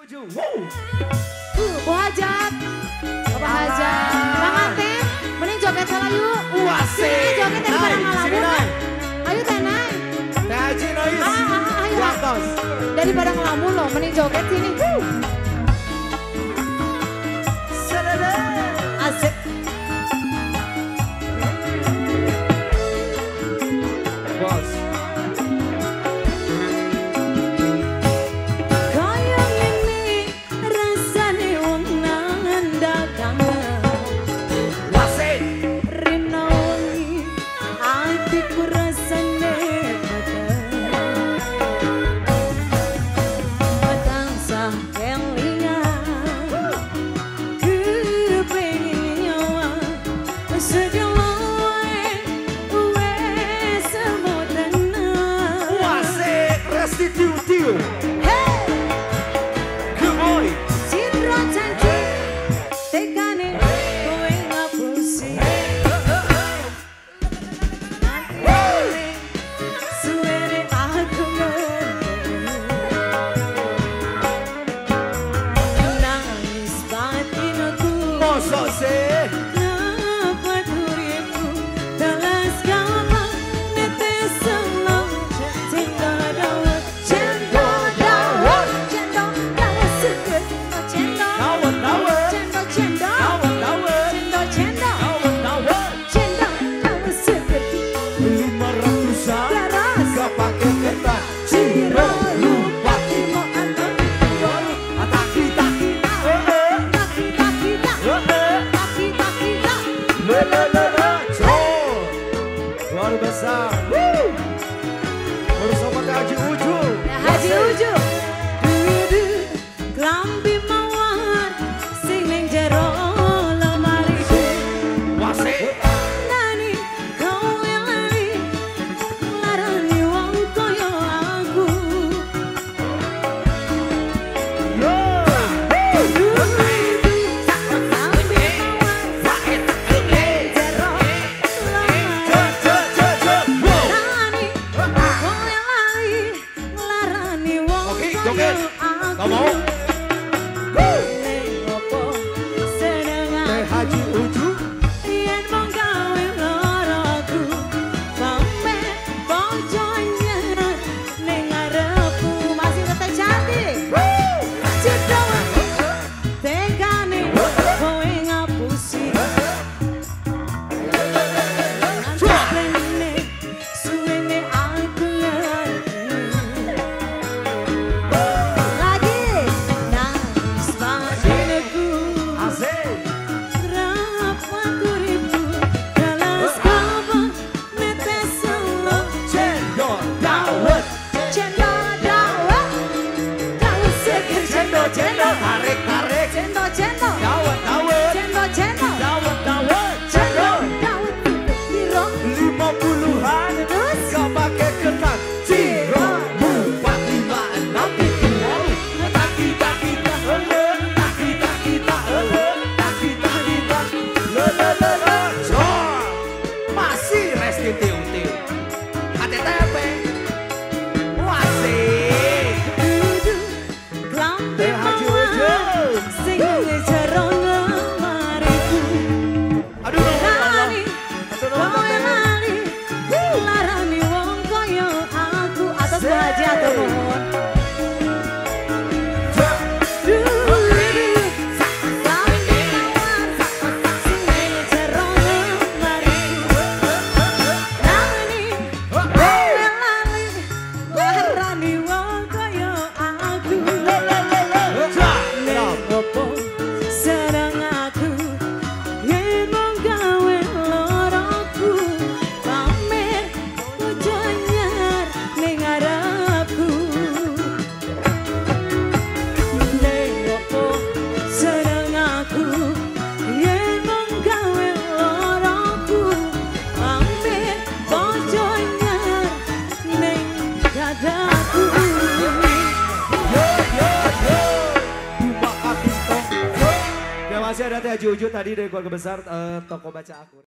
Uju. Wow. Bu Hajat. Bapak Hajat. Pangantin, mending joget salah yuk. Wasik. Joget daripada ngelamun. Ayo Teh Nay. Teh Haji Nois. Ayo. Daripada ngelamun loh, mending joget sini. Asik. Bos. Kaya ngene rasane wong nandha kangen. Wasik. Rina wengi atiku rasane peteng. Tansah kelingan kepengin nyawa sedih wes tenang. Wasik Resti Tiu Tiu. Hey! Good boy. Citra janji tekane kowe ngapusi. Suwene aku ngerti. Nangis batinku. Mosok sih. Kenapa uripku telas gampang netes selo. Cendol dawet, cendol dawet, cendol dawet seger, cendol Dawet, dawet. cendol cendol Dawet, dawet. cendol cendol Dawet, dawet. cendol dawet seger. 500-an. Teras. Gak pakai ketan. Ciro lupa lima enam pitu wolu. Taki taki. Eh, Taki taki tak, eh, eh. taki taki tak. Le le le le. Jor. Luar biasa. Woo. Bersama Teh Haji Uju. Teh Haji Uju. Dudu klambi mawar sing ning jero lemariku. Wasik. Nani kowe lali larani wong kaya aku. Yo. Dudu klambi mawar sing ning jero lemariku. Jo jo jo jo. Wow. Nani kowe lali larani wong Oke, kaya joget. aku. Gak mau. Woo. Ning opo seneng Teh aku Haji Uju. yen mung gawe loroku pamer bojo anyar ning ngarepku. Masih tetep cantik. Cedha tekane kowe ngapusi. Suwene suwene aku ngerti. Lagi nangis batinku. Asik. Rapat uripku dalas kapan netes selo. Cendol dawet. Cendol dawet, dawet seger Cendol cendol tarik tarik. Cendol cendol, Dawet dawet. cendol cendol, Dawet dawet. cendol Cendol. dawet piro 50-an. Terus? Gak pakai ketan. Ciro 4 5 6 7 8. Taki taki tak ele. Taki taki tak ele. Taki taki tak. Le le le le. Jor. Masih Resti Tiu Tiu. ATTP. Wasik. Dudu klambi Teh Haji mawar Uju. sing ning jero lemariku. Aduh, ya Allah. Nani Aduh, nuhun, kowe Teh. lali larani wong kaya aku. Atas Bu Haji atur nuhun. Dudu klambi mawar sing ning jero lemariku. Nani kowe lali larani wong kaya aku. Ning opo seneng aku yen mung gawe loroku pamer bojo anyar ning ngarepku. Ning opo seneng aku yen mung gawe loroku pamer bojo anyar ning dadaku. Yo yo yo. Buma Atinto. Ya masih ada Teh Haji Uju tadi dari keluarga besar toko baca aku.